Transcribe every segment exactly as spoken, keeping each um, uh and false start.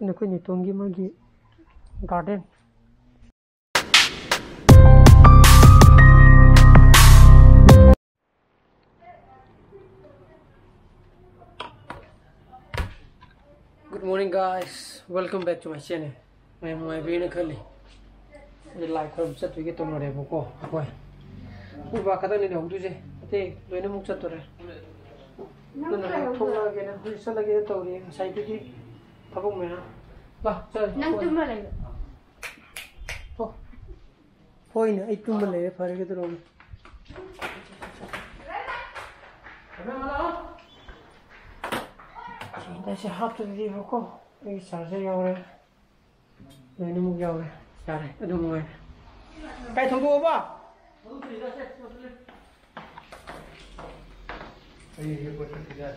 ꯅꯈꯣꯏ ꯅꯦꯇꯣꯟꯒꯤ ꯃꯥꯒꯤ garden. Good morning, guys. Welcome back to my channel. ꯃꯌꯥꯝ ꯅꯨꯡꯉꯥꯏꯕꯤꯔꯤꯅ ꯈꯜꯂꯤ꯫ ꯑꯩ ꯂꯥꯏ ꯈꯨꯔꯨꯝ ꯆꯠꯇꯣꯏꯒꯦ ꯇꯧꯅꯔꯦꯕꯀꯣ ꯑꯩꯈꯣꯏ꯫ ꯑꯩꯈꯣꯏ ꯕꯥ ꯈꯛꯇꯪꯅꯤ ꯂꯩꯍꯧꯗꯣꯏꯁꯦ꯫ ꯑꯇꯩ ꯂꯣꯏꯅꯃꯛ ꯆꯠꯇꯣꯔꯦ꯫ ꯑꯗꯨꯅ ꯊꯣꯛꯂꯛꯑꯒꯦꯅ ꯍꯧꯖꯤꯛ ꯆꯠꯂꯒꯦꯅ ꯇꯧꯔꯤ꯫ ꯉꯁꯥꯏꯗꯒꯤ ꯊꯕꯛ ꯃꯌꯥꯝ꯫ ꯕꯥ, ꯆꯠꯂꯁꯤ꯫ ꯅꯪ ꯇꯨꯝꯃ ꯂꯩꯌꯨ꯫ ꯍꯣ꯫ ꯍꯣꯏꯅꯦ, ꯑꯩ ꯇꯨꯝꯃ ꯂꯩꯔꯦ, ꯐꯔꯦ, ꯀꯩꯗꯧꯔꯒꯦ? ꯑꯁꯤ ꯍꯥꯞꯇ꯭ꯔꯗꯤꯕꯀꯣ, ꯑꯩꯒꯤ charger ꯌꯥꯎꯔꯦ, ꯂꯣꯏꯅꯃꯛ ꯌꯥꯎꯔꯦ, ꯌꯥꯔꯦ, ꯑꯗꯨ ꯃꯉꯥꯏꯔꯦ꯫ ꯀꯥꯏ ꯊꯝꯗꯣꯛꯑꯕ? ꯑꯩ ꯍꯦꯛ ꯄꯣꯠ ꯆꯠꯈꯤꯗ꯫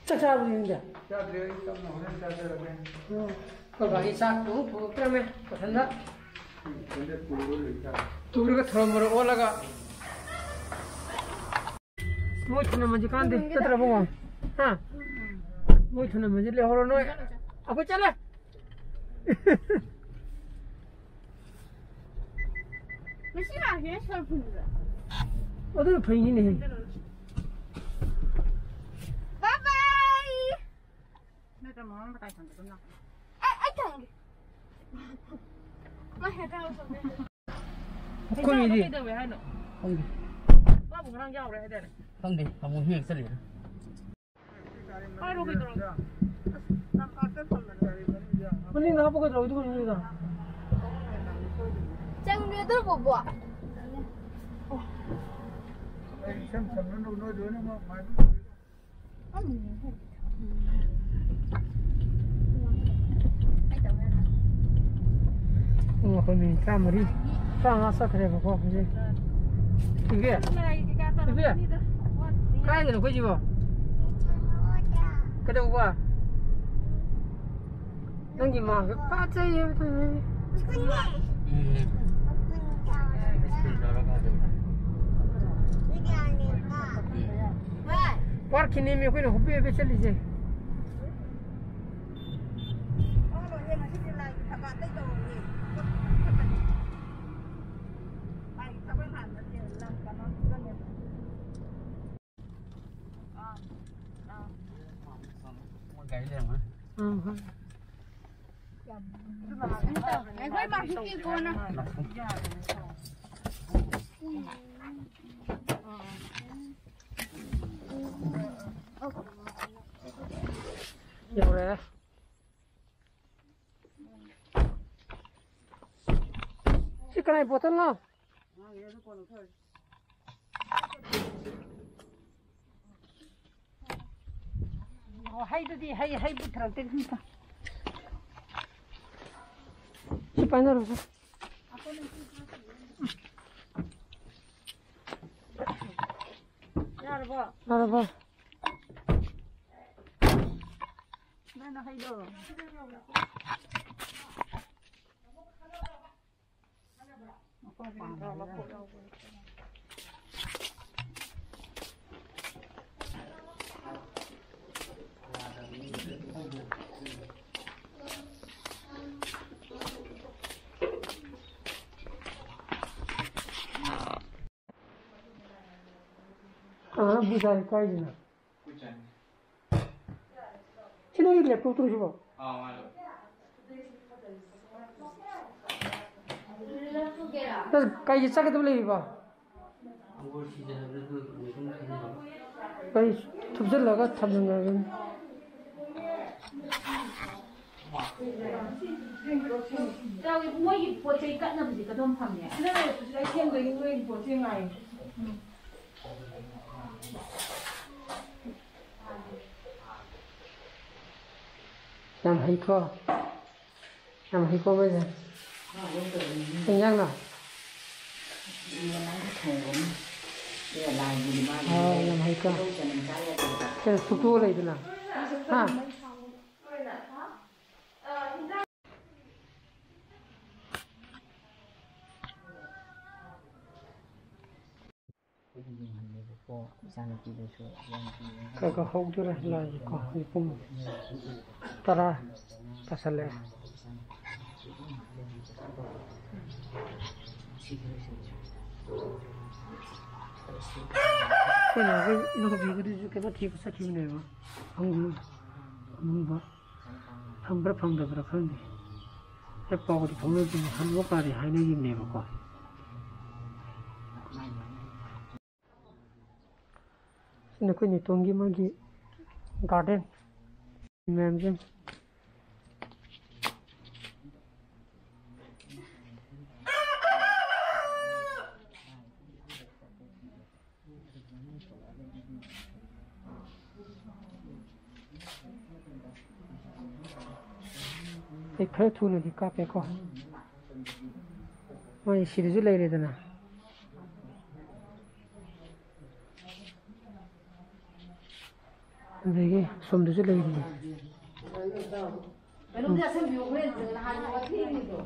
ꯆꯥꯛ ꯆꯥꯔꯕꯣ ꯅꯪꯗꯤ? ꯆꯥꯗ꯭ꯔꯤ, ꯑꯩ ꯇꯞꯅ ꯍꯣꯔꯦꯟ ꯆꯥꯖꯔꯒꯦ꯫ ꯎꯝ꯫ ꯑꯩꯈꯣꯏ ꯕꯥꯒꯤ ꯆꯥꯛ ꯊꯣꯡ ꯊꯣꯡꯉꯛꯇ꯭ꯔꯃꯦ, ꯃꯊꯟꯗ꯫ ꯃꯊꯟꯗ ꯄꯨꯔꯒ ꯂꯩ ꯆꯥꯛ꯫ ꯄꯨꯔꯒ ꯊꯣꯔꯝꯕꯔꯣ ꯑꯣꯜꯂꯒ꯫ ꯃꯣꯏ ꯊꯅꯝꯃꯁꯤ ꯀꯥꯟꯗꯦ, ꯆꯠꯇ꯭ꯔꯕꯣ? ꯍꯥ? ꯃꯣꯏ ꯊꯅꯝꯃꯁꯤ ꯂꯩꯍꯧꯔꯣ ꯅꯣꯏ꯫ ꯑꯩꯈꯣꯏ ꯆꯠꯂꯦ꯫ ꯉꯁꯤ ꯂꯥꯛꯀꯦ ꯁꯣꯔ ꯐꯨꯟꯕ꯭ꯔꯥ? ꯑꯗꯨ ꯐꯩꯅꯤꯅꯦ꯫ Bye bye! ꯅꯠꯇ꯭ꯔ ꯃꯃꯥ ꯃꯇꯥꯏ ꯊꯪꯕꯗ ꯑꯗꯨꯝ ꯂꯥꯛꯀꯅꯤ꯫ ꯑꯩ, ꯑꯩ ꯊꯪꯒꯦ꯫ ꯃꯥ ꯍꯦꯛ ꯊꯪꯉ ꯁꯣꯝꯗ꯫ ꯑꯩꯈꯣꯏꯒꯤꯗꯤ ꯀꯩꯗꯧꯋꯦ ꯍꯥꯏꯅꯣ? ꯈꯪꯗꯦ꯫ ꯃꯥꯕꯨ ꯉꯔꯥꯡ ꯌꯥꯎꯔꯦ ꯍꯥꯏꯗꯥꯏꯅꯦ? ꯈꯪꯗꯦ, ꯑꯃꯨꯛ ꯍꯦꯛ ꯆꯠꯂꯤꯔ꯫ ꯍꯥꯏꯔꯣ ꯀꯩꯗꯧꯔꯒꯦ? ꯃꯅꯤꯡꯗ ꯍꯥꯞꯄꯨ ꯀꯩꯗꯧꯔꯒꯦ? ꯑꯗꯨꯒ ꯃꯅꯤꯡꯗ꯫ ꯆꯪꯗꯦ ꯑꯗꯨ ꯕꯣꯕꯣ꯫ ꯑꯩ ꯏꯁꯝ ꯁꯝꯅ ꯅꯣꯏ ꯂꯣꯏꯅꯃꯛ ꯃꯥꯏ ꯄꯨꯡ ꯑꯩꯈꯣꯏ ꯃꯤꯅꯤꯠ ꯇꯔꯥꯃꯔꯤ, ꯇꯔꯥꯃꯉꯥ ꯆꯠꯈ꯭ꯔꯦꯕꯀꯣ ꯍꯧꯖꯤꯛ꯫ ꯏꯕꯦ, ꯏꯕꯦ, ꯀꯥꯏꯗꯅꯣ ꯑꯩꯈꯣꯏꯁꯤꯕꯣ? ꯀꯩꯗꯧꯕ? ꯅꯪꯒꯤ ꯃꯥꯡꯗ ꯐꯖꯩ ꯍꯥꯏꯕ ꯊꯝꯃꯦ꯫ ꯎꯝ꯫ ꯁ꯭ꯀꯨꯜ ꯇꯧꯔꯒ ꯑꯗꯨꯝ꯫ ꯎꯝ꯫ ꯄꯥꯔꯛꯀꯤꯅꯦꯃꯤ ꯑꯩꯈꯣꯏꯅ ꯍꯣꯕꯦ ꯍꯣꯕꯦ ꯆꯠꯂꯤꯁꯦ꯫ ꯎꯝ, ꯍꯣꯏ꯫ ꯑꯩꯈꯣꯏ ꯃꯥ ꯍꯤꯞꯄꯤ ꯀꯣꯟꯅ꯫ ꯌꯧꯔꯦ꯫ ꯁꯤ ꯀꯅꯥꯏ ꯕꯣꯇꯜꯅꯣ? ꯑꯣ, ꯍꯩꯗꯨꯗꯤ, ꯍꯩ, ꯍꯩ ꯄꯨꯊꯔꯛꯇꯦ, ꯁꯤꯝꯇ꯫ ꯁꯤ ꯄꯥꯏꯅꯔꯣꯁꯦ꯫ ꯌꯥꯔꯕꯣ? ꯌꯥꯔꯕꯣ? ꯅꯪꯅ ꯍꯩꯗꯣ꯫ ꯑꯥ, ꯕꯨꯖꯥꯔꯤ ꯀꯥꯏꯗꯅꯣ? ꯁꯤ ꯅꯪꯒꯤ ꯂꯦꯞꯇꯣꯞꯇꯨꯔꯣ ꯁꯤꯕꯣ? ꯑꯥ, ꯃꯥꯅꯦ꯫ ꯅꯪ ꯀꯩꯒꯤ ꯆꯠꯀꯗꯕ ꯂꯩꯔꯤꯕ? ꯀꯩ ꯊꯨꯞꯆꯜꯂꯒ ꯊꯝꯖꯤꯟꯈ꯭ꯔꯒꯦ꯫ ꯏꯕꯨꯡꯉꯣꯒꯤ ꯄꯣꯠ ꯆꯩ ꯀꯠꯅꯕꯁꯦ ꯀꯗꯣꯝ ꯐꯪꯉꯦ? ꯁꯤꯗ ꯂꯩꯔꯦ, ꯁꯤꯗ ꯑꯩ ꯁꯦꯝꯗꯣꯏꯅꯤ, ꯅꯣꯏꯒꯤ ꯄꯣꯠ ꯆꯩ ꯉꯥꯏꯔꯤ꯫ ꯌꯥꯝ ꯍꯩꯀꯣ꯫ ꯌꯥꯝ ꯍꯩꯀꯣ ꯃꯣꯏꯁꯦ꯫ ꯀꯩ ꯏꯟꯖꯥꯡꯅꯣ? ꯑꯥ, ꯌꯥꯝ ꯍꯩꯀꯣ꯫ ꯀꯩꯅꯣ ꯁꯨꯛꯇꯣꯛꯑ ꯂꯩꯗꯨꯅ? ꯍꯥ? ꯑꯩꯈꯣꯏꯒꯤ ꯌꯦꯡꯍꯜꯂꯦꯕꯀꯣ, ꯏꯆꯥꯅꯨꯄꯤꯗꯁꯨ, ꯏꯆꯥꯅꯨꯄꯤ ꯌꯦꯡꯍꯜꯂꯦ꯫ ꯈꯔ ꯈꯔ ꯍꯧꯗꯣꯔꯦ, ꯂꯥꯏꯁꯦꯀꯣ꯫ ꯍꯧꯖꯤꯛ ꯄꯨꯡ ꯇꯔꯥ ꯇꯥꯁꯜꯂꯛꯑꯦ꯫ ꯑꯩꯈꯣꯏ ꯅꯍꯥꯟꯈꯩ ꯏꯅꯥꯎꯄꯤꯒꯤꯗꯨꯁꯨ ꯀꯩꯅꯣ ꯊꯤꯕ ꯆꯠꯈꯤꯕꯅꯦꯕ, ꯈꯪꯗꯦ꯫ ꯐꯪꯕ ꯐꯪꯕ꯭ꯔꯥ ꯐꯪꯗꯕ꯭ꯔꯥ ꯈꯪꯗꯦ꯫ ꯑꯩ ꯄꯥꯎꯗꯤ ꯐꯥꯎꯅꯗ꯭ꯔꯤ, ꯍꯜꯂꯨ ꯀꯥꯗꯤ ꯍꯥꯏꯅꯈꯤꯕꯅꯦꯕꯀꯣ꯫ ꯁꯤꯅ ꯑꯩꯈꯣꯏ ꯅꯦꯇꯣꯟꯒꯤ ꯃꯥꯒꯤ ꯒꯥꯔꯗꯦꯟ ꯃꯌꯥꯝꯁꯦ꯫ ꯑꯩ ꯈꯔ ꯊꯨꯅꯗꯤ ꯀꯥꯞꯄꯦꯀꯣ꯫ ꯃꯥꯒꯤ ꯁꯤꯗꯁꯨ ꯂꯩꯔꯦꯗꯅ꯫ ꯑꯗꯒꯤ ꯁꯣꯝꯗꯁꯨ ꯂꯩꯔꯤꯌꯦ꯫ ꯀꯩꯅꯣꯝꯗꯤ ꯆꯥꯁꯟꯕꯤꯌꯣ, ꯍꯣꯔꯦꯟ ꯅꯍꯥꯟ ꯊꯦꯡꯉꯤꯗꯣ꯫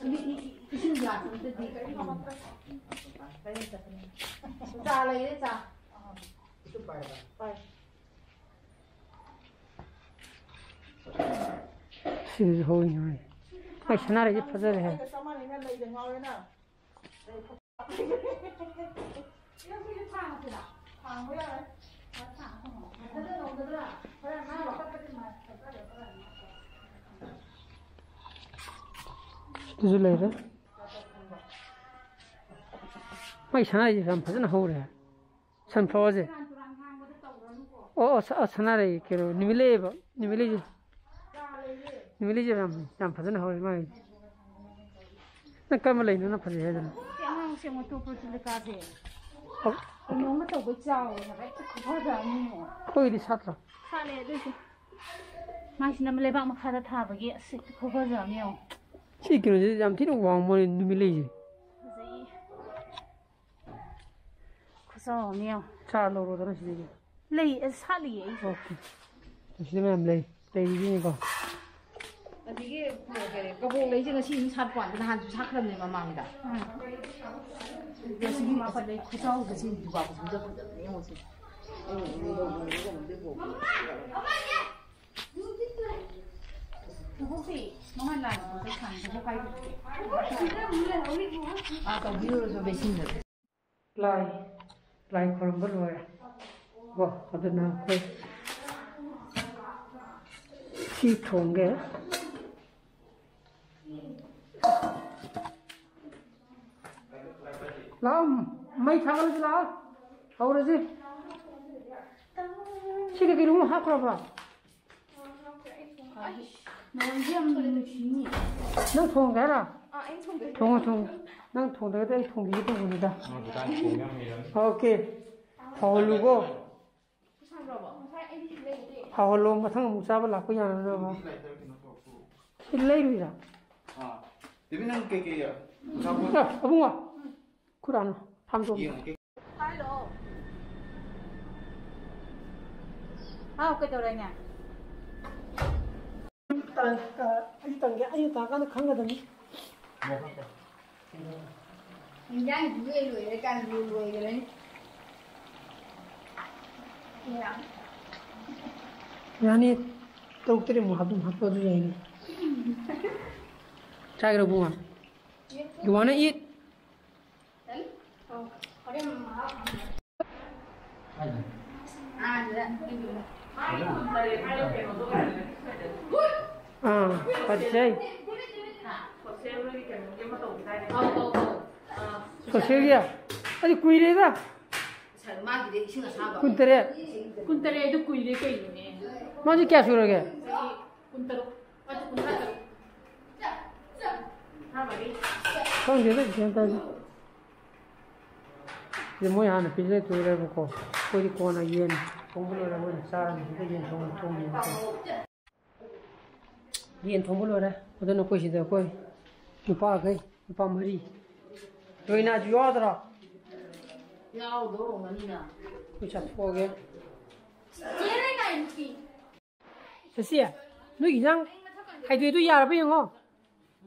ꯏ-, ꯏ-, ꯏ-, ꯏꯁꯤꯡ ꯒ꯭ꯂꯥꯁ ꯑꯝꯇꯗꯤ꯫ ꯆꯥ ꯂꯩꯔꯦ, ꯆꯥ꯫ ꯁꯤꯗꯁꯨ ꯍꯧꯔꯤ, ꯍꯧꯔꯤ꯫ ꯑꯩ ꯁꯅꯥꯔꯩꯁꯦ ꯐꯖꯔꯦꯍꯦ꯫ ꯁꯤꯗꯁꯨ ꯂꯩꯔꯦ꯫ ꯃꯥꯏ ꯁꯅꯥꯔꯩꯁꯦ ꯌꯥꯝ ꯐꯖꯅ ꯍꯧꯔꯦ꯫ Sunflowerꯁꯦ꯫ ꯑꯣ, ꯑꯣ, ꯁ-, ꯑ, ꯁꯅꯥꯔꯩ, ꯀꯩꯅꯣ, ꯅꯨꯃꯤꯠꯂꯩꯌꯦꯕ, ꯅꯨꯃꯤꯠꯂꯩꯁꯦ꯫ ꯅꯨꯃꯤꯠꯂꯩꯁꯦ ꯌꯥꯝ, ꯌꯥꯝ ꯐꯖꯅ ꯍꯧꯔꯦ ꯃꯥꯒꯤ꯫ ꯅꯪ ꯀꯔꯝꯕ ꯂꯩꯅꯣ ꯅꯪ ꯐꯖꯩ ꯍꯥꯏꯗꯅ? ꯁꯤ ꯑꯉꯥꯡꯁꯦ ꯃꯣꯇꯣ ꯄ꯭ꯔꯣꯇꯤꯂꯤꯀꯥꯁꯦ꯫ ꯑꯣ꯫ ꯀꯩꯅꯣꯝꯃ ꯇꯧꯕꯩ ꯆꯥꯎꯔꯦ ꯍꯥꯏꯕ, ꯍꯦꯛꯇ ꯈꯨꯐꯖ ꯑꯃ ꯌꯦꯡꯉꯣ꯫ ꯑꯩꯈꯣꯏꯒꯤꯗꯤ ꯁꯥꯠꯇ꯭ꯔꯣ? ꯁꯥꯠꯂꯦ ꯑꯗꯨꯏꯁꯨ꯫ ꯃꯥꯏꯁꯤꯅ ꯂꯩꯕꯥꯛ ꯃꯈꯥꯗ ꯊꯥꯕꯒꯤ ꯑꯁ ꯍꯦꯛꯇ ꯈꯨꯐꯖ ꯑꯃ ꯌꯦꯡꯉꯣ꯫ ꯁꯤ ꯀꯩꯅꯣꯁꯦ ꯌꯥꯝ ꯊꯤꯅ ꯋꯥꯡꯕ ꯋꯥꯅꯦ, ꯅꯨꯃꯤꯠꯂꯩꯁꯦ꯫ ꯐꯖꯩꯌꯦ꯫ ꯈꯨꯆꯥꯎ ꯑꯃ ꯌꯦꯡꯉꯣ꯫ ꯆꯥꯔ ꯂꯧꯔꯣꯗꯅ ꯁꯤꯗꯒꯤ꯫ ꯂꯩ, ꯑ, ꯁꯥꯠꯂꯤꯌꯦ ꯑꯩꯁꯨ꯫ ꯑꯣꯀꯦ꯫ ꯁꯤꯗ ꯃꯌꯥꯝ ꯂꯩ꯫ ꯂꯩꯔꯤꯁꯤꯅꯤꯀꯣ꯫ ꯑꯗꯒꯤ, ꯀꯔꯤ, ꯀꯕꯣꯛ ꯂꯩꯁꯦ ꯉꯁꯤ ꯑꯗꯨꯝ ꯁꯥꯠꯄ ꯋꯥꯅꯤ, ꯅꯍꯥꯟꯁꯨ ꯁꯥꯠꯈ꯭ꯔꯕꯅꯦ ꯃꯃꯥꯡꯗ꯫ ꯎꯝ꯫ ꯉꯁꯤꯒꯤ ꯃꯥꯄꯜ ꯂꯩ ꯈꯨꯆꯥꯎꯗꯣ ꯁꯤ꯫ ꯗꯨꯕꯥ ꯀꯨꯁꯨꯝꯁꯦ ꯐꯖꯕꯅꯦ ꯌꯦꯡꯉꯣ ꯁꯤ꯫ ꯏꯕꯣꯛꯁꯤ ꯃꯉꯥ ꯂꯥꯛꯄꯗ ꯊꯥꯡꯕꯕꯨ ꯀꯥꯏꯗ? ꯑꯥ, ꯇꯧꯕꯤꯔꯨꯔꯁꯨ ꯕꯦꯁꯤꯟꯗ꯫ ꯂꯥꯏ, ꯂꯥꯏ ꯈꯨꯔꯨꯝꯕ ꯂꯣꯏꯔꯦ꯫ ꯀꯣ, ꯑꯗꯨꯅ ꯑꯩꯈꯣꯏ ꯁꯤ ꯊꯣꯡꯒꯦ꯫ ꯂꯥꯛꯑꯣ, ꯃꯩ ꯊꯥꯒꯠꯂꯁꯤ ꯂꯥꯛꯑꯣ꯫ ꯍꯧꯔꯁꯤ꯫ ꯁꯤꯗ ꯀꯩꯅꯣꯝ ꯍꯥꯞꯈ꯭ꯔꯕ? ꯅꯣꯡꯁꯦ ꯌꯥꯝ ꯅꯨꯡꯁꯤꯅꯤ꯫ ꯅꯪ ꯊꯣꯡꯒꯦ ꯍꯥꯏꯔꯣ? ꯑꯥ, ꯑꯩꯅ ꯊꯣꯡꯒꯦ꯫ ꯊꯣꯡꯉꯣ, ꯊꯣꯡꯉꯣ꯫ ꯅꯪ ꯊꯣꯡꯗ꯭ꯔꯒꯗꯤ ꯑꯩ ꯊꯣꯡꯕꯤꯒꯦ ꯇꯧꯕꯅꯤꯗ꯫ ꯅꯪ ꯍꯧꯖꯤꯛꯀꯥꯟ ꯊꯣꯡꯕ ꯌꯥꯝ ꯍꯩꯔꯝꯃꯤ꯫ ꯑꯣꯀꯦ꯫ ꯍꯧꯍꯜꯂꯨꯀꯣ꯫ ꯄꯨꯁꯟꯈ꯭ꯔꯕꯣ? ꯉꯁꯥꯏ ꯑꯩꯗꯤ ꯂꯩꯗꯦ꯫ ꯍꯧꯍꯜꯂꯣ, ꯃꯊꯪ ꯑꯃꯨꯛ ꯆꯥꯕ ꯂꯥꯛꯄ ꯌꯥꯅꯅꯕ꯫ ꯁꯤ ꯂꯩꯔꯨꯏꯔꯥ? ꯑꯥ꯫ ꯕꯦꯕꯤ, ꯅꯪ ꯀꯩꯀꯩ ꯑꯆꯥꯄꯣꯠ ꯑꯦ, ꯑꯕꯨꯡꯉꯣ꯫ ꯈꯨꯔꯥꯅꯣ꯫ ꯐꯥꯝ ꯆꯠꯂꯨ꯫ ꯌꯦꯡꯉꯨ꯫ ꯍꯥꯏꯔꯣ꯫ ꯍꯥꯎ, ꯀꯩꯗꯧꯔꯦꯅꯦ? ꯑꯩ ꯇꯪꯒꯦ, ꯑꯩꯅ ꯇꯥꯛꯀꯥꯟꯗ ꯈꯪꯒꯗꯕꯅꯤ꯫ ꯏꯟꯖꯥꯡꯗꯨ ꯂꯣꯏ ꯂꯣꯏꯔꯦ, ꯀꯥꯡꯕꯨ ꯂꯣꯏꯈ꯭ꯔꯅꯤ꯫ ꯌꯥꯅꯤ, ꯇꯔꯨꯛ ꯇꯔꯦꯠꯃꯨꯛ ꯑꯗꯨꯝ ꯍꯥꯞꯄ ꯑꯗꯨ ꯌꯥꯏꯅꯦ꯫ ꯆꯥꯒꯦꯔꯣ ꯏꯕꯨꯡꯉꯣ? You wanna eat? ꯑꯥ, ꯐꯖꯩ꯫ ꯁꯣꯁꯦꯜꯒꯤ? ꯑꯗꯨ ꯀꯨꯏꯔꯦꯗ꯫ ꯀꯨꯟꯇꯔꯦꯠ꯫ ꯀꯨꯟꯇꯔꯦꯠ ꯑꯗꯨ ꯀꯨꯏꯔꯦ ꯀꯩꯅꯣꯅꯦ꯫ ꯃꯥꯁꯦ ꯀꯌꯥ ꯁꯨꯔꯒꯦ? ꯆꯍꯤ ꯀꯨꯟꯇꯔꯨꯛ꯫ ꯈꯪꯗꯦꯗ, ꯒ꯭ꯌꯥꯟ ꯇꯥꯗꯦ꯫ ꯁꯤꯗ ꯃꯣꯏ ꯍꯥꯟꯅ ꯄꯤꯖ ꯊꯣꯛꯎꯔꯦꯕꯀꯣ꯫ ꯑꯩꯈꯣꯏꯗꯤ ꯀꯣꯟꯅ ꯌꯦꯟ ꯊꯣꯡꯕ ꯂꯣꯏꯔꯒ ꯑꯣꯏꯅ ꯆꯥꯔꯅꯤ꯫ ꯁꯤꯗ ꯌꯦꯟ ꯊꯣꯡꯕ, ꯊꯣꯡꯉꯦꯕꯀꯣ꯫ ꯌꯦꯟ ꯊꯣꯡꯕ ꯂꯣꯏꯔꯦ꯫ ꯑꯗꯨꯅ ꯑꯩꯈꯣꯏ ꯁꯤꯗ ꯑꯩꯈꯣꯏ ꯅꯨꯄꯥꯈꯩ, ꯅꯨꯄꯥ ꯃꯔꯤ꯫ ꯂꯣꯏꯅꯥꯁꯨ ꯌꯥꯎꯗ꯭ꯔꯣ? ꯌꯥꯎꯗꯧ ꯑꯣꯏꯔꯝꯒꯅꯤꯅ꯫ ꯑꯩꯈꯣꯏ ꯆꯥꯊꯣꯛꯑꯒꯦ꯫ ꯆꯦ ꯂꯩꯅꯥꯏ ꯅꯨꯄꯤ꯫ ꯁꯦꯁꯤ, ꯅꯣꯏꯒꯤ ꯏꯟꯖꯥꯡ ꯈꯥꯏꯗꯣꯛꯏꯗꯣ ꯌꯥꯔꯕ ꯌꯦꯡꯉꯣ꯫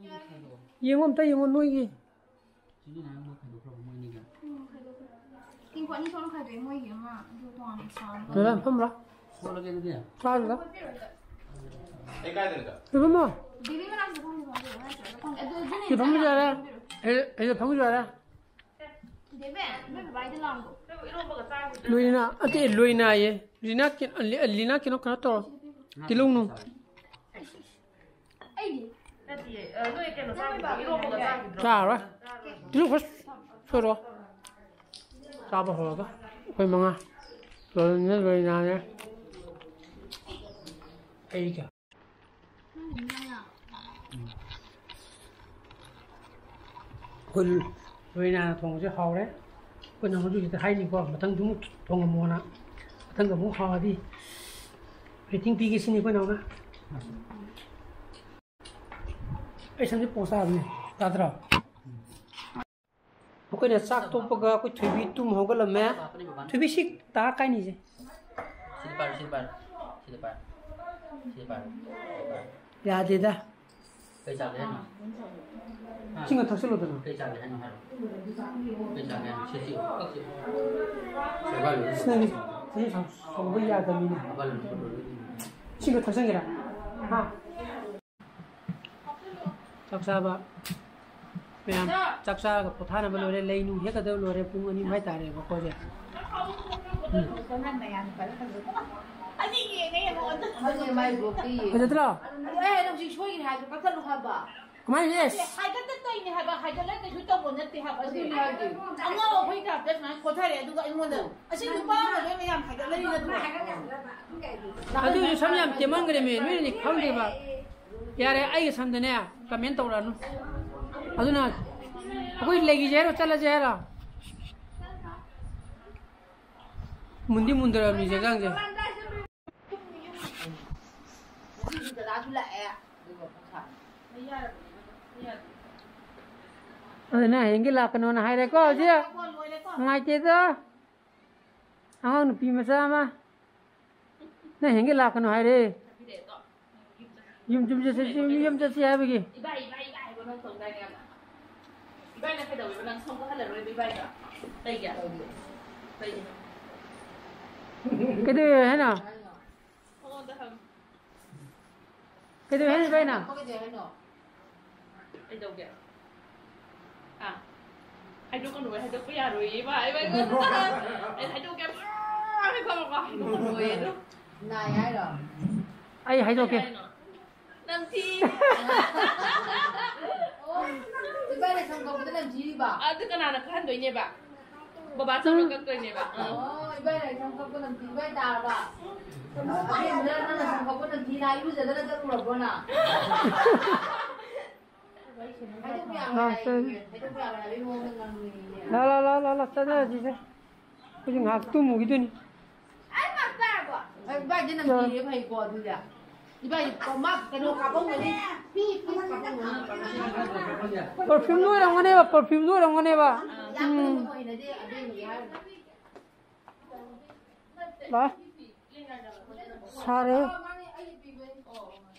ꯌꯦꯡꯉꯣ, ꯑꯝꯇ ꯌꯦꯡꯉꯣ ꯅꯣꯏꯒꯤ꯫ ꯇꯤꯡꯀꯣꯠ ꯑꯅꯤ ꯊꯣꯛꯅ ꯈꯥꯏꯗꯣꯛꯑꯦ, ꯃꯣꯏꯒꯤ ꯑꯃ ꯑꯗꯨ ꯇꯣꯉꯥꯟꯅ ꯁꯥꯕ꯫ ꯗꯗꯥ, ꯐꯝꯂꯥ? ꯆꯥꯗꯨꯗ꯫ ꯑꯩ ꯀꯥꯏꯗꯅꯣ? ꯁꯤ ꯐꯝꯃꯣ꯫ ꯕꯦꯕꯤ ꯃꯅꯥꯛꯁꯤꯗ ꯐꯝꯁꯦ, ꯐꯝꯁꯦ, ꯐꯝꯁꯦ꯫ ꯑꯗꯨ, ꯑꯗꯨꯅ ꯁꯤ ꯐꯝꯕꯁꯨ ꯌꯥꯔꯦ꯫ ꯑꯩ, ꯑꯩ ꯐꯝꯕꯁꯨ ꯌꯥꯔꯦ꯫ ꯗꯦꯕꯦ, ꯅꯣꯏ ꯕꯕꯥꯒꯤꯗ ꯂꯥꯡꯗꯣ꯫ ꯂꯣꯏꯅ, ꯑꯇꯩ ꯂꯣꯏꯅꯥꯌꯦ꯫ ꯂꯤꯅꯥ ꯀꯤ-, ꯂꯤ-, ꯂꯤꯅꯥ ꯀꯩꯅꯣ, ꯀꯩꯅꯣ ꯇꯧꯔꯣ꯫ ꯇꯤꯜꯍꯧꯅꯨ꯫ ꯑꯩꯗꯤ ꯅꯠꯇꯤꯌꯦ, ꯑ, ꯅꯣꯏ ꯀꯩꯅꯣ ꯆꯥꯈꯤꯕ꯭ꯔꯣ? ꯏꯔꯣꯝꯕꯒ ꯆꯥꯈꯤꯕ꯭ꯔꯣ? ꯆꯥꯔꯔꯣꯏ꯫ ꯇꯤꯜꯍꯧ ꯈꯔ ꯁꯣꯏꯔꯣ꯫ ꯆꯥꯕ ꯍꯧꯔꯒ ꯑꯩꯈꯣꯏ ꯃꯉꯥ꯫ ꯂꯣꯏꯅ ꯂꯣꯏꯅꯅꯦ꯫ ꯑꯩꯒ꯫ ꯑꯩꯈꯣꯏ ꯂꯣꯏꯅꯅ ꯊꯣꯡꯕꯁꯦ ꯍꯥꯎꯔꯦ꯫ ꯑꯩꯈꯣꯏ ꯅꯪ ꯍꯧꯖꯤꯛ ꯍꯧꯖꯤꯛꯇ ꯍꯥꯏꯅꯤꯀꯣ, ꯃꯊꯪꯁꯨ ꯑꯃꯨꯛ ꯊꯣꯡꯉꯝꯃꯣꯅ꯫ ꯃꯊꯪꯗ ꯑꯃꯨꯛ ꯍꯥꯎꯔꯗꯤ rating ꯄꯤꯒꯦ ꯁꯤꯅꯤ ꯑꯩꯈꯣꯏ ꯅꯪꯅ꯫ ꯑꯩ ꯁꯝꯁꯦ ꯄꯣꯁ ꯇꯥꯕꯅꯦ, ꯇꯥꯗ꯭ꯔꯣ? ꯑꯩꯈꯣꯏꯅ ꯆꯥꯛ ꯇꯣꯛꯄꯒ ꯑꯩꯈꯣꯏ ꯊꯣꯏꯕꯤ ꯇꯨꯝ ꯍꯧꯒꯠꯂꯝꯃꯦ꯫ ꯊꯣꯏꯕꯤ ꯁꯤ ꯇꯥ ꯀꯥꯏꯅꯤꯁꯦ꯫ ꯁꯤꯗ ꯄꯥꯏꯔꯣ, ꯁꯤꯗ ꯄꯥꯏꯔꯣ, ꯁꯤꯗ ꯄꯥꯏꯔꯣ, ꯁꯤꯗ ꯄꯥꯏꯔꯣ, ꯁꯤꯗ ꯄꯥꯏꯔꯣ꯫ ꯌꯥꯗꯦꯗ꯫ ꯀꯩ ꯆꯥꯒꯦ ꯍꯥꯏꯅꯣ? ꯍꯥ? ꯏꯁꯤꯡ ꯈꯔ ꯊꯛꯆꯜꯂꯣꯗꯅ꯫ ꯀꯩ ꯆꯥꯒꯦ ꯍꯥꯏꯅꯣ ꯍꯥꯏꯔꯣ꯫ ꯀꯩ ꯆꯥꯒꯦ ꯍꯥꯏꯅꯣ? ꯁꯤ ꯆꯤꯛꯑꯣ, ꯀꯛ ꯆꯤꯛꯑꯣ꯫ ꯑꯁ, ꯅꯪꯗꯤ ꯆꯍꯤ ꯁꯥꯡ-, ꯁꯥꯡꯕ ꯌꯥꯗꯕꯅꯤꯅꯦ꯫ ꯏꯁꯤꯡ ꯈꯔ ꯊꯛꯆꯟꯒꯦꯔꯥ? ꯍꯥ? ꯆꯥꯛ ꯆꯥꯕ ꯃꯌꯥꯝ ꯆꯥꯛ ꯆꯥꯔꯒ ꯄꯣꯊꯥꯅꯕ ꯂꯣꯏꯔꯦ꯫ ꯂꯩ ꯅꯨꯡ ꯍꯦꯛꯀꯗꯕ ꯂꯣꯏꯔꯦ꯫ ꯄꯨꯡ ꯑꯅꯤ ꯃꯈꯥꯏ ꯇꯥꯔꯦꯕꯀꯣ ꯍꯧꯖꯤꯛ꯫ ꯎꯝ꯫ ꯑꯅꯤ ꯌꯦꯡꯉꯦ ꯌꯦꯡꯉꯣ꯫ ꯑꯗꯨꯅꯦ ꯃꯥꯏ ꯕꯣꯛꯇꯤ ꯌꯦꯡꯉꯦ꯫ ꯐꯖꯗ꯭ꯔꯣ? ꯑꯗꯨ ꯑꯩ ꯍꯥꯏꯔꯦ ꯍꯧꯖꯤꯛ ꯁꯣꯏꯈ꯭ꯔꯦ ꯍꯥꯏꯕꯗꯣ ꯀꯛꯊꯠꯂꯨ ꯍꯥꯏꯕ꯫ ꯀꯃꯥꯏꯅ ꯏꯁ? ꯍꯥꯏꯒꯠꯇꯠꯇꯣꯏꯅꯦ ꯍꯥꯏꯕ, ꯍꯥꯏꯒꯠꯂ ꯀꯩꯁꯨ ꯇꯧꯕ ꯅꯠꯇꯦ ꯍꯥꯏꯕ ꯑꯗꯨꯅꯦ ꯍꯥꯏꯁꯦ꯫ ꯑꯉꯥꯎ ꯑꯐꯩ ꯇꯥꯏꯞꯇ ꯁꯨꯃꯥꯏꯅ ꯈꯣꯊꯔꯦ, ꯑꯗꯨꯒ ꯑꯩꯉꯣꯟꯗ ꯑꯁꯤ ꯅꯨꯄꯥ ꯑꯃ ꯂꯣꯏ ꯃꯌꯥꯝ ꯍꯥꯏꯒꯠꯂꯛꯏ ꯅꯠꯇ꯭ꯔꯣ? ꯑꯗꯨꯏꯁꯨ ꯁꯝ ꯌꯥꯝ ꯇꯦꯝꯃꯟꯈ꯭ꯔꯦꯃꯦ, ꯅꯣꯏꯅꯗꯤ ꯈꯪꯗꯦꯕ꯫ ꯌꯥꯔꯦ, ꯑꯩꯒꯤ ꯁꯝꯗꯅꯦ comment ꯇꯧꯔꯛꯑꯅꯨ꯫ ꯑꯗꯨꯅ ꯑꯩꯈꯣꯏ ꯂꯩꯈꯤꯁꯦ ꯍꯥꯏꯔꯣ, ꯆꯠꯂꯁꯦ ꯍꯥꯏꯔꯣ? ꯃꯨꯟꯗꯤ ꯃꯨꯟꯗꯔꯕꯅꯤ ꯆꯦꯆꯥꯡꯁꯦ꯫ ꯑꯗꯨꯅ ꯍꯌꯦꯡꯒꯤ ꯂꯥꯛꯀꯅꯣꯅ ꯍꯥꯏꯔꯦꯀꯣ ꯍꯧꯖꯤꯛ꯫ ꯅꯨꯡꯉꯥꯏꯇꯦꯗ꯫ ꯑꯉꯥꯡ ꯅꯨꯄꯤ ꯃꯆꯥ ꯑꯃ꯫ ꯅꯪ ꯍꯌꯦꯡꯒꯤ ꯂꯥꯛꯀꯅꯣ ꯍꯥꯏꯔꯦ꯫ ꯌꯨꯝ, ꯌꯨꯝ ꯆꯠꯁꯤ, ꯌꯨꯝ, ꯌꯨꯝ ꯆꯠꯁꯤ ꯍꯥꯏꯕꯒꯤ꯫ ꯏꯕꯥꯏ, ꯏꯕꯥꯏ, ꯏꯕꯥꯏ ꯍꯥꯏꯕ ꯅꯪ ꯇꯧꯗꯥꯏꯅꯦ ꯌꯥꯝꯅ? ꯏꯕꯥꯏꯅ ꯀꯩꯗꯧꯋꯦꯕ? ꯅꯪ ꯁꯣꯝꯗ ꯍꯜꯂꯔꯣꯏꯕ ꯏꯕꯥꯏꯗ? ꯀꯩꯒꯤ? ꯀꯩꯒꯤ? ꯀꯩꯗꯧꯋꯦ ꯍꯥꯏꯅꯣ? ꯃꯉꯣꯟꯗ ꯍꯪꯉꯨ꯫ ꯀꯩꯗꯧꯋꯦ ꯍꯥꯏꯅꯣ ꯏꯕꯥꯏꯅ? ꯀꯩꯗꯧꯋꯦ ꯍꯥꯏꯅꯣ? ꯀꯩꯗꯧꯒꯦ? ꯑꯥ꯫ ꯍꯥꯏꯗꯣꯛꯀꯅꯨ, ꯍꯥꯏꯗꯣꯛꯄ ꯌꯥꯔꯣꯏꯌꯦ, ꯏꯃꯥ, ꯏꯃꯥ, ꯏꯃꯥ꯫ ꯑꯩ ꯍꯥꯏꯗꯣꯛꯀꯦ, ꯑꯥ, ꯍꯥꯏꯗꯣꯛꯀꯅꯨꯀꯣ, ꯍꯥꯏꯗꯣꯛꯀꯅꯨꯌꯦ ꯑꯗꯨ꯫ ꯅꯥꯏ ꯍꯥꯏꯔꯣ? ꯑꯩ ꯍꯥꯏꯗꯣꯛꯀꯦ꯫ ꯀꯩ ꯍꯥꯏꯅꯣ? ꯅꯝꯊꯤ꯫ ꯏꯕꯥꯏꯅ ꯁꯝ ꯀꯛꯄꯗ ꯅꯝꯊꯤꯔꯤꯕ? ꯑꯗꯨ ꯀꯅꯥꯅ ꯈꯪꯍꯟꯗꯣꯏꯅꯦꯕ? ꯕꯕꯥ ꯆꯠꯂ ꯀꯛꯇꯣꯏꯅꯦꯕ꯫ ꯑꯥ꯫ ꯑꯣ, ꯏꯕꯥꯏꯅ ꯁꯝ ꯀꯛꯄ ꯅꯝꯊꯤ, ꯏꯕꯥꯏ ꯇꯥꯔꯕ? ꯑꯕꯦꯝꯃꯅ ꯅꯪꯅ ꯁꯝ ꯀꯛꯄ ꯅꯝꯊꯤ, ꯅꯪ ꯏꯔꯨꯖꯗꯅ ꯆꯠꯂꯨꯔꯕꯣ ꯅꯪ? ꯍꯥꯏꯗꯣꯛꯄ ꯌꯥꯔꯣꯏ ꯍꯥꯏꯌꯦ, ꯍꯥꯏꯗꯣꯛꯄ ꯌꯥꯔꯣꯏ ꯍꯥꯏꯕꯒꯤ ꯃꯑꯣꯡꯗ ꯉꯥꯡꯕꯅꯦ꯫ ꯂꯥ, ꯂꯥ, ꯂꯥ, ꯂꯥ, ꯂꯥ, ꯆꯠꯅꯔꯁꯤꯁꯦ꯫ ꯑꯩꯈꯣꯏꯁꯨ ꯉꯥꯏꯍꯥꯛ ꯇꯨꯝꯃꯨꯈꯤꯗꯣꯏꯅꯤ꯫ ꯑꯩ ꯃꯥ ꯇꯥꯔꯕꯣ? ꯑꯦ, ꯏꯕꯥꯏꯗꯤ ꯅꯝꯊꯤꯔꯦ ꯐꯩꯀꯣ ꯑꯗꯨꯗꯤ꯫ ꯏꯕꯥꯏ, ꯃꯥ ꯀꯩꯅꯣ ꯀꯥꯞꯄꯝꯒꯅꯤ꯫ ꯄꯤ, ꯄꯤ ꯀꯥꯞꯄꯝꯒꯅꯤ꯫ Perfume ꯂꯣꯏꯔꯝꯒꯅꯦꯕ, perfume ꯂꯣꯏꯔꯝꯒꯅꯦꯕ꯫ ꯌꯥꯝ ꯎꯝ꯫ ꯀꯩꯅꯣ ꯑꯣꯏꯅꯗꯦ, ꯑꯗꯨꯏꯅꯦ ꯍꯥꯏꯔꯤꯕ꯫ ꯂꯥ꯫ ꯁꯥꯔꯦ꯫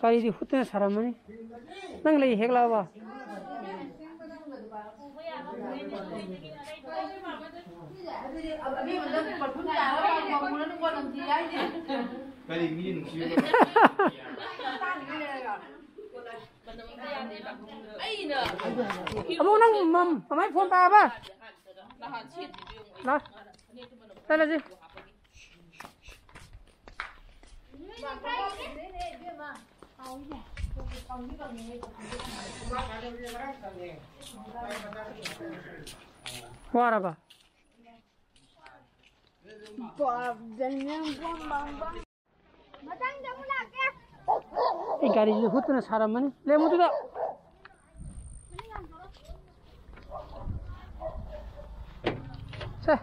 ꯀꯔꯤꯗꯤ ꯍꯨꯠꯇꯅ ꯁꯥꯔꯝꯃꯅꯤ꯫ ꯅꯪ ꯂꯩ ꯍꯦꯛ ꯂꯥꯛꯑꯕ? ꯀꯔꯤ ꯃꯤ ꯅꯨꯡꯁꯤꯕ? ꯑꯕꯣꯛ, ꯅꯪ ꯃꯝ-, ꯃꯃꯥꯏ ꯐꯣꯟ ꯇꯥꯕ? ꯂꯥ꯫ ꯆꯠꯂꯁꯤ꯫ ꯋꯥꯔꯕ? ꯃꯊꯪꯗ ꯑꯃꯨꯛ ꯂꯥꯛꯀꯦ꯫ ꯑꯩ ꯒꯥꯔꯤꯁꯦ ꯍꯨꯠꯇꯅ ꯁꯥꯔꯝꯃꯅꯤ꯫ ꯂꯦꯝꯃꯨꯗꯨꯗ꯫ ꯁꯦ꯫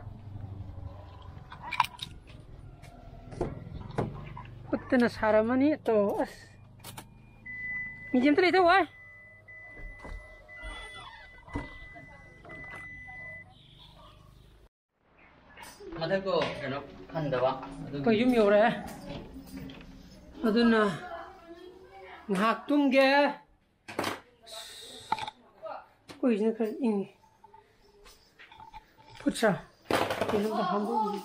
ꯍꯨꯠꯇꯅ ꯁꯥꯔꯝꯃꯅꯤ꯫ ꯇꯣ, ꯑꯁ꯫ ꯃꯤꯁꯦ ꯑꯝꯇ ꯂꯩꯇꯧ ꯋꯥꯏ꯫ ꯃꯊꯛꯇꯣ ꯀꯩꯅꯣ ꯐꯟꯗꯕ ꯑꯗꯨꯒꯤ꯫ ꯑꯩꯈꯣꯏ ꯌꯨꯝ ꯌꯧꯔꯦ꯫ ꯑꯗꯨꯅ ꯉꯥꯏꯍꯥꯛ ꯇꯨꯝꯒꯦ꯫ ꯑꯩꯈꯣꯏꯁꯤꯅ ꯈꯔ ꯏꯪꯉꯤ꯫ ꯐꯨꯠꯁꯥ꯫ ꯀꯩꯅꯣꯝꯇ ꯍꯥꯡꯗꯣꯛꯎꯒꯦ꯫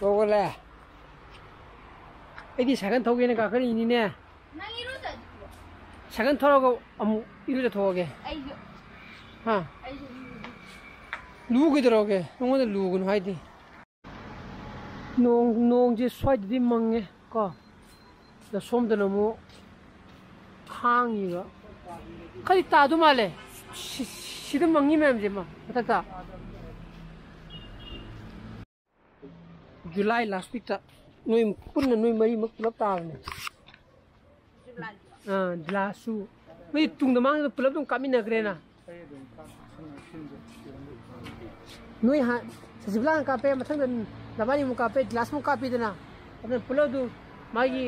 ꯍꯧꯒꯠꯂꯦ꯫ ꯑꯩꯗꯤ ꯁꯥꯏꯀꯜ ꯊꯧꯒꯦꯅ ꯀꯥꯈꯠꯂꯛꯏꯅꯤꯅꯦ꯫ ꯅꯪ ꯏꯔꯨꯖꯗ꯭ꯔꯤꯕꯣ? ꯁꯥꯏꯀꯜ ꯊꯧꯔꯒ ꯑꯃꯨꯛ ꯏꯔꯨꯖꯊꯣꯛꯑꯒꯦ꯫ ꯑꯩꯁꯨ꯫ ꯍꯥ? ꯑꯩꯁꯨ ꯏꯔꯨꯖꯗ꯭ꯔꯤ꯫ ꯂꯨ ꯀꯩꯗꯧꯔꯒꯦ? ꯅꯉꯣꯟꯗ ꯂꯨꯒꯅꯨ ꯍꯥꯏꯗꯦ꯫ ꯅꯣꯡ ꯅꯣꯡꯁꯦ ꯁ꯭ꯋꯥꯏꯗꯗꯤ ꯃꯪꯉꯦ ꯀꯣ, ꯑꯗ ꯁꯣꯝꯗꯅ ꯑꯃꯨꯛ ꯍꯥꯡꯉꯤꯕ꯫ ꯈꯔꯗꯤ ꯇꯥꯗꯧ ꯃꯥꯜꯂꯦ꯫ ꯁꯤ- ꯁꯤꯗ ꯃꯪꯉꯤ ꯃꯌꯥꯝꯁꯦ ꯃ- ꯃꯊꯛꯇ꯫ ꯖꯨꯂꯥꯏ ꯂꯥꯁ ꯋꯤꯛꯇ ꯅꯣꯏ ꯄꯨꯟꯅ ꯅꯣꯏ ꯃꯔꯤꯃꯛ ꯄꯨꯂꯞ ꯇꯥꯕꯅꯦ꯫ ꯑꯥ, ꯖꯨꯂꯥꯏꯁꯨ ꯅꯣꯏ ꯇꯨꯡꯗ ꯃꯥꯡꯗ ꯄꯨꯂꯞ ꯑꯗꯨꯝ ꯀꯥꯞꯃꯤꯟꯅꯈ꯭ꯔꯦꯅ꯫ ꯅꯣꯏ ꯍꯥꯟ ꯁꯖꯤꯕꯂꯥꯅ ꯀꯥꯞꯄꯦ, ꯃꯊꯪꯗ ꯅꯕꯥꯅꯤ ꯑꯃꯨꯛ ꯀꯥꯞꯄꯦ, ꯒ꯭ꯂꯥꯁ ꯑꯃꯨꯛ ꯀꯥꯞꯄꯤꯗꯅ꯫ ꯑꯗꯨꯅ ꯄꯨꯂꯞ ꯑꯗꯨ ꯃꯥꯒꯤ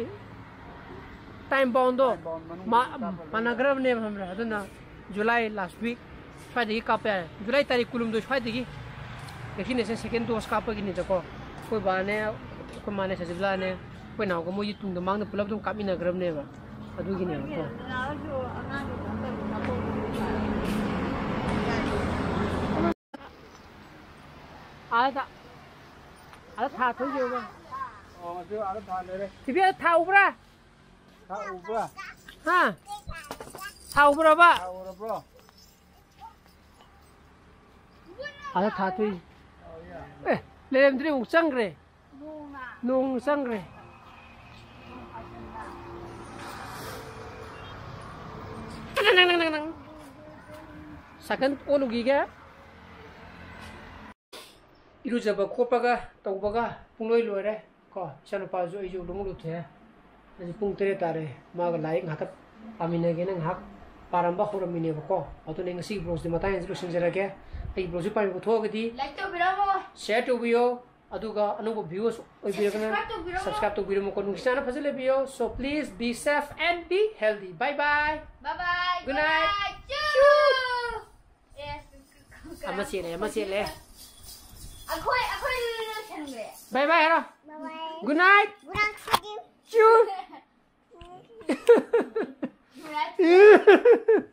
ꯇꯥꯏꯝ ꯕꯥꯎꯟꯗꯣ ꯃꯥꯟꯅꯈ꯭ꯔꯕꯅꯦꯕ, ꯈꯪꯕ꯭ꯔꯥ? ꯑꯗꯨꯅ ꯖꯨꯂꯥꯏ ꯂꯥꯁ ꯋꯤꯛ ꯁ꯭ꯋꯥꯏꯗꯒꯤ ꯀꯥꯞꯄ ꯌꯥꯔꯦ꯫ ꯖꯨꯂꯥꯏ ꯇꯥꯔꯤꯛ ꯀꯨꯟꯍꯨꯝꯗꯣꯏ ꯁ꯭ꯋꯥꯏꯗꯒꯤ ꯚꯦꯛꯁꯤꯅꯦꯁꯟ ꯁꯦꯀꯦꯟ ꯗꯣꯁ ꯀꯥꯞꯄꯒꯤꯅꯤꯗꯀꯣ꯫ ꯑꯩꯈꯣꯏ ꯕꯥꯅꯦ, ꯑꯩꯈꯣꯏ ꯃꯥꯅꯦ, ꯁꯖꯤꯕꯂꯥꯅꯦ, ꯑꯩꯈꯣꯏ ꯅꯥꯎꯒ ꯃꯣꯏꯒꯤ ꯇꯨꯡꯗ ꯃꯥꯡꯗ ꯄꯨꯂꯞ ꯑꯗꯨꯝ ꯀꯥꯞꯃꯤꯟꯅꯈ꯭ꯔꯕꯅꯦꯕ꯫ ꯑꯗꯨꯒꯤꯅꯦꯕꯀꯣ꯫ ꯑꯥꯗ, ꯑꯥꯗ ꯊꯥ ꯊꯣꯛꯏꯁꯦ ꯎꯕ꯭ꯔꯥ? ꯑꯣ, ꯑꯗꯨ ꯑꯥꯗ ꯊꯥ ꯂꯩꯔꯦ꯫ ꯊꯤꯕꯤ, ꯑꯥꯗ ꯊꯥ ꯎꯕ꯭ꯔꯥ? ꯊꯥ ꯎꯕ꯭ꯔꯥ? ꯍꯥ? ꯊꯥ ꯎꯕ꯭ꯔꯕ? ꯊꯥ ꯎꯔꯕ꯭ꯔꯣ? ꯑꯥꯗ ꯊꯥ ꯊꯣꯛꯏꯁꯦ꯫ ꯑꯦ, ꯂꯩꯔꯝꯗ꯭ꯔꯦ, ꯑꯃꯨꯛ ꯆꯪꯈ꯭ꯔꯦ꯫ ꯅꯣꯡ ꯆꯪꯈ꯭ꯔꯦ꯫ ꯁꯥꯏꯀꯜ ꯑꯣꯜꯂꯨꯈꯤꯒꯦ꯫ ꯏꯔꯨꯖꯕ ꯈꯣꯠꯄꯒ ꯇꯧꯕꯒ ꯄꯨꯡꯂꯣꯏ ꯂꯣꯏꯔꯦ ꯀꯣ꯫ ꯏꯆꯥꯅꯨꯄꯥꯁꯨ ꯑꯩꯁꯨ ꯂꯨꯍꯣꯡ ꯂꯨꯊꯣꯛꯑꯦ꯫ ꯍꯧꯖꯤꯛ ꯄꯨꯡ ꯇꯔꯦꯠ ꯇꯥꯔꯦ꯫ ꯃꯥꯒ ꯂꯥꯏꯔꯤꯛ ꯉꯥꯏꯍꯥꯛꯇ ꯄꯥꯃꯤꯟꯅꯒꯦꯅ ꯉꯥꯏꯍꯥꯛ ꯄꯥꯔꯝꯕ ꯍꯧꯔꯝꯃꯤꯅꯦꯕꯀꯣ꯫ ꯑꯗꯨꯅ ꯉꯁꯤꯒꯤ ꯕ꯭ꯂꯣꯒꯁꯤꯗꯤ ꯃꯇꯥꯡ ꯑꯁꯤꯗ ꯂꯣꯏꯁꯤꯟꯖꯔꯒꯦ꯫ ꯑꯩꯒꯤ ꯕ꯭ꯂꯣꯒꯁꯤ ꯄꯥꯝꯕꯤꯕ ꯊꯣꯛꯑꯒꯗꯤ ꯂꯥꯏꯛ ꯇꯧꯕꯤꯔꯝꯃꯣ꯫ ꯁꯤꯌꯔ ꯇꯧꯕꯤꯌꯣ꯫ ꯑꯗꯨꯒ ꯑꯅꯧꯕ ꯚ꯭ꯌꯨꯋꯔꯁ ꯑꯣꯏꯕꯤꯔꯒꯅ ꯁꯕꯁꯀ꯭ꯔꯥꯏꯕ ꯇꯧꯕꯤꯔꯝꯃꯣ꯫ ꯁꯕꯁꯀ꯭ꯔꯥꯏꯕ ꯇꯧꯕꯤꯔꯝꯃꯨꯀꯣ꯫ ꯅꯨꯡꯁꯤꯆꯥꯟꯅ ꯐꯖꯅ ꯂꯩꯕꯤꯌꯣ꯫ So please be safe and be healthy. Bye bye. Bye bye. Good night. Good night. ꯆꯨ꯫ ꯑꯦ, ꯑꯃ ꯆꯦꯜꯂꯦ, ꯑꯃ ꯆꯦꯜꯂꯦ꯫ ꯑꯩꯈꯣꯏ, ꯑꯩꯈꯣꯏ ꯂꯣꯏꯁꯟꯈ꯭ꯔꯦ꯫ Bye bye ꯍꯥꯏꯔꯣ꯫ Bye bye. Good night. Good night, Sugi. ꯆꯨ꯫ Good night.